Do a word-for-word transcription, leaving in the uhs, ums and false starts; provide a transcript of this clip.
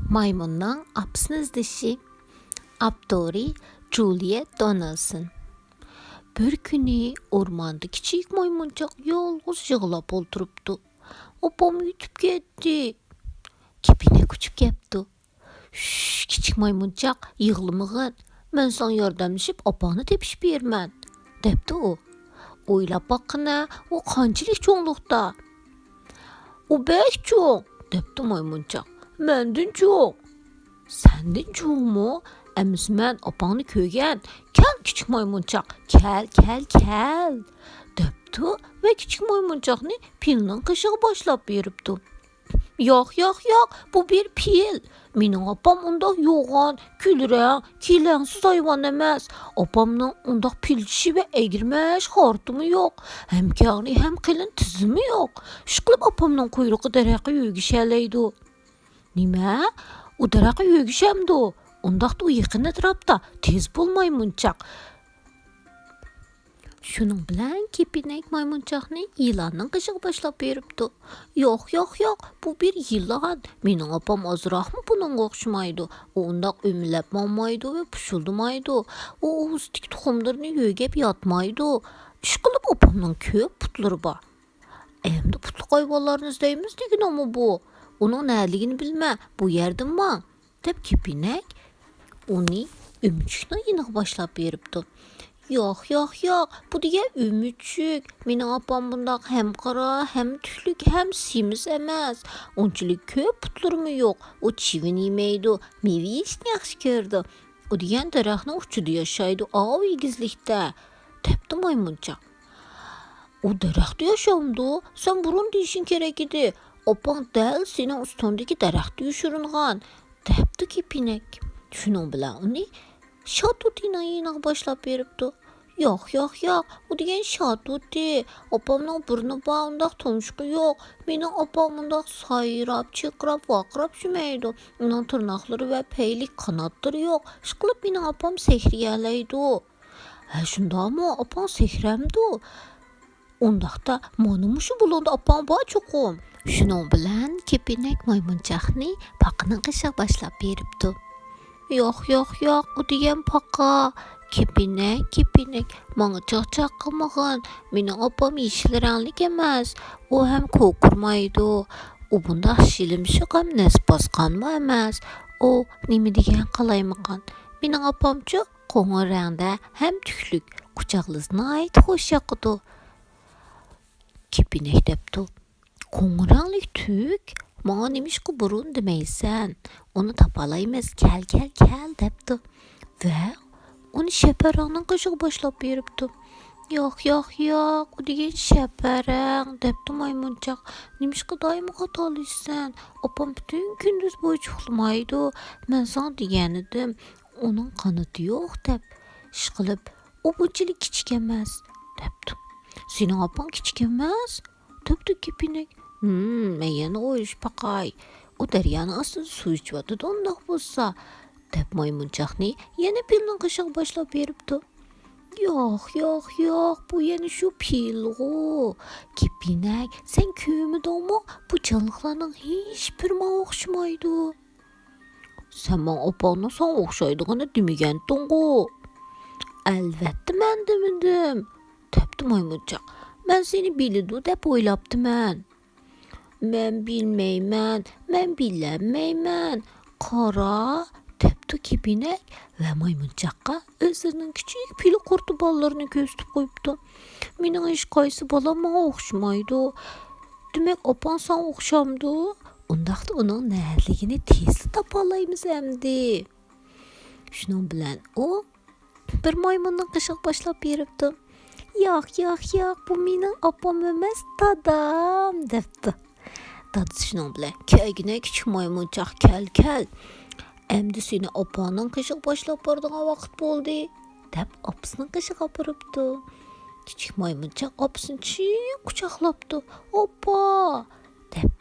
مايمۇننىڭ ئاپىسىنى ئىزدىشى. ئاپتورى جۇلىيەت دونالسون. بىر كۈنى ئورماندا كىچىك مايمۇنچاق يالغۇز يىغلاپ ئولتۇرۇپتۇ. «ئاپام يېتىپ كەتتى.» كېپىنەك ئۇچۇپ كەپتۇ. «شۇش، كىچىك مايمۇنچاق، يىغلىمىغىن. مەن ساڭا ياردەملىشىپ ئاپاڭنى تېپىشىپ بېرىمەن.» دەپتۇ ئۇ. «ئويلاپ باققىنا، ئۇ قانچىلىك چوڭلۇقتا؟» «ئۇ بەك چوڭ.» دەپتۇ مايمۇنچاق. «مەندىن چوڭ.» «سەندىن چوڭمۇ؟ ئەمىسە مەن ئاپاڭنى كۆرگەن. كەل، كىچىك مايمۇنچاق، كەل، كەل، كەل.» دەپتۇ ۋە كىچىك مايمۇنچاقنى پىلنىڭ قېشىغا باشلاپ بېرىپتۇ. «ياق، ياق، ياق، بۇ بىر پىل. مېنىڭ ئاپام ئۇنداق يوغان، كۈلرەڭ، كېلەڭسىز ھايۋان ئەمەس. ئاپامنىڭ ئۇنداق پىل چىشى ۋە ئەگرىمەش خارتىمۇ يوق. ھەم كەڭرى، ھەم قېلىن تىزىمۇ يوق. ئىشقىلىپ، ئاپامنىڭ قۇيرۇقى دەرەخكە يۆگىشەلەيدۇ.» «نېمە؟ ئۇ دەرەخكە يۆگىشەمدۇ؟ ئۇنداقتا ئۇ يېقىن ئەتراپتا، تېز بول مايمۇنچاق.» شۇنىڭ بىلەن كېپىنەك مايمۇنچاقنى يىلاننىڭ قېشىغا باشلاپ بېرىپتۇ. «ياق، ياق، ياق، بۇ بىر يىلان. مېنىڭ ئاپام ئازراقمۇ بۇنىڭغا ئوخشىمايدۇ. ئۇ ئۇنداق ئۆمىلەپ ماڭمايدۇ ۋە پۇشۇلدىمايدۇ. ئۇ ئاغزىدىكى تۇخۇملىرىنى يۆگەپ ياتمايدۇ. ئىشقىلىپ، ئاپامنىڭ كۆپ پۇتلىرى بار.» «ئەمدى پۇتلۇق ھايۋانلارنى ئىزدەيمىز دېگىنىڭمۇ بۇ؟ ئۇنىڭ نەدىلىكىنى بىلمە، بۇ يەردىن ماڭ.» دەپ كېپىنەك ئۇنى ئۆمۈچۈكنىڭ يېنىغا باشلاپ بېرىپتۇ. «ياق، ياق، ياق، بۇ دېگەن ئۆمۈچۈك. مېنىڭ ئاپام بۇنداق ھەم قارا، ھەم تۈكلۈك، ھەم سېمىز ئەمەس. ئۇنچىلىك كۆپ پۇتلىرىمۇ يوق. ئۇ چىۋىن يېمەيدۇ، مېۋە يېيىشنى ياخشى كۆرىدۇ. ئۇ دېگەن دەرەخنىڭ ئۇچىدا ياشايدۇ، ئاۋۇ ئېگىزلىكتە.» دەپتۇ مايمۇنچاق. «ئۇ دەرەختە ياشامدۇ؟ سەن بۇرۇن دېيىشىڭ كېرەك ئىدى. ئاپاڭ دەل سېنىڭ ئۈستۈڭدىكى دەرەختە يوشۇرۇنغان.» دەپتۇ كېپىنەك. شۇنىڭ بىلەن ئۇنى شاتۇتىنىڭ يېنىغا باشلاپ بېرىپتۇ. «ياق، ياق، ياق، ئۇ دېگەن شاتۇتى. ئاپامنىڭ بۇرنى بار، ئۇنداق تۇمشۇقى يوق. مېنىڭ ئاپام ئۇنداق سايراپ، چىرقىراپ، ۋارقىراپ يۈرمەيدۇ. ئۇنىڭ تىرناقلىرى ۋە پەيلىك قاناتلىرى يوق. ئىشقىلىپ، مېنىڭ ئاپام سېھىرلىيەلەيدۇ.» «ھە، شۇنداقمۇ؟ ئاپاڭ سېھىرەمدۇ؟ ئۇنداقتا مانا مۇشۇ بۇلۇڭدا ئاپاڭ بار چوقۇم.» شۇنىڭ بىلەن كېپىنەك مايمۇنچاقنى پاقىنىڭ قېشىغا باشلاپ بېرىپتۇ. «ياق، ياق، ياق، ئۇ دېگەن پاقا. كېپىنەك، كېپىنەك، ماڭا چاقچاق قىلمىغىن. مېنىڭ ئاپام يېشىل رەڭلىك ئەمەس. ئۇ ھەم كوكۇرمايدۇ. ئۇ بۇنداق شىلىمشىق ھەم نەس باسقانمۇ ئەمەس. ئۇ نېمە دېگەن قالايمىقان. مېنىڭ ئاپامچۇ قوڭۇر رەڭدە ھەم تۈكلۈك، قۇچاقلىسا ناھايىتى خۇش ياقىدۇ.» كېپىنەك دەپتۇ: «قوڭۇر رەڭلىك تۈك؟ ماڭا نېمىشقا بۇرۇن دېمەيسەن؟ ئۇنى تاپالايمىز، كەل، كەل، كەل» دەپتۇ ۋە ئۇنى شەپەرەڭنىڭ قېشىغا باشلاپ بېرىپتۇ. «ياق، ياق، ياق، ئۇ دېگەن شەپەرەڭ» دەپتۇ مايمۇنچاق. «نېمىشقا دائىم خاتالىشىسەن؟ ئاپام پۈتۈن كۈندۈز بويىچە ئۇخلىمايدۇ. مەن ساڭا دېگەنىدىم، ئۇنىڭ قانىتى يوق دەپ. ئىشقىلىپ، ئۇ بۇنچىلىك كىچىك ئەمەس» دەپتۇ. «سېنىڭ ئاپاڭ كىچىك ئەمەس؟» دەپتۇ كېپىنەك. «ھىم، مەن يەنە ئويلىشىپ باقاي. ئۇ دەريانىڭ ئاستىدا سۇ ئىچىۋاتىدۇ ئۇنداق بولسا» دەپ مايمۇنچاقنى يەنە پىلنىڭ قېشىغا باشلاپ بېرىپتۇ. «ياق، ياق، ياق، بۇ يەنە شۇ پىلغۇ. كېپىنەك، سەن كۆرمىدىڭمۇ؟ بۇ جانلىقلارنىڭ ھېچبىرى ماڭا ئوخشىمايدۇ.» «سەن ماڭا ئاپاڭنىڭ ساڭا ئوخشايدىغىنى دېمىگەنتىڭغۇ؟» «ئەلۋەتتە مەن دېمىدىم» دەپتۇ مايمۇنچاق. «مەن سېنى بىلىدۇ دەپ ئويلاپتىمەن.» «مەن بىلمەيمەن، مەن بىلەلمەيمەن. قارا» دەپتۇ كېپىنەك ۋە مايمۇنچاققا ئۆزلىرىنىڭ كىچىك پىلە قۇرتى بالىلىرىنى كۆرسىتىپ قويۇپتۇ. «مېنىڭ ھېچقايسى بالام ماڭا ئوخشىمايدۇ. دېمەك، ئاپاڭ ساڭا ئوخشامدۇ؟ ئۇنداقتا ئۇنىڭ نەدىلىكىنى تېزلا تاپالايمىز ئەمدى.» شۇنىڭ بىلەن ئۇ بىر مايمۇننىڭ قېشىغا باشلاپ بېرىپتۇ. «ياق، ياق، ياق، بۇ مېنىڭ ئاپام ئەمەس، دادام» دەپتۇ. دادىسى شۇنىڭ بىلەن: «كەلگىنە كىچىك مايمۇنچاق، كەل، كەل. ئەمدى سېنى ئاپاڭنىڭ قېشىغا باشلاپ بارىدىغان ۋاقىت بولدى» دەپ ئاپىسىنىڭ قېشىغا ئاپىرىپتۇ. كىچىك مايمۇنچاق ئاپىسىنى چىڭ قۇچاقلاپتۇ. «ئاپا!» دەپ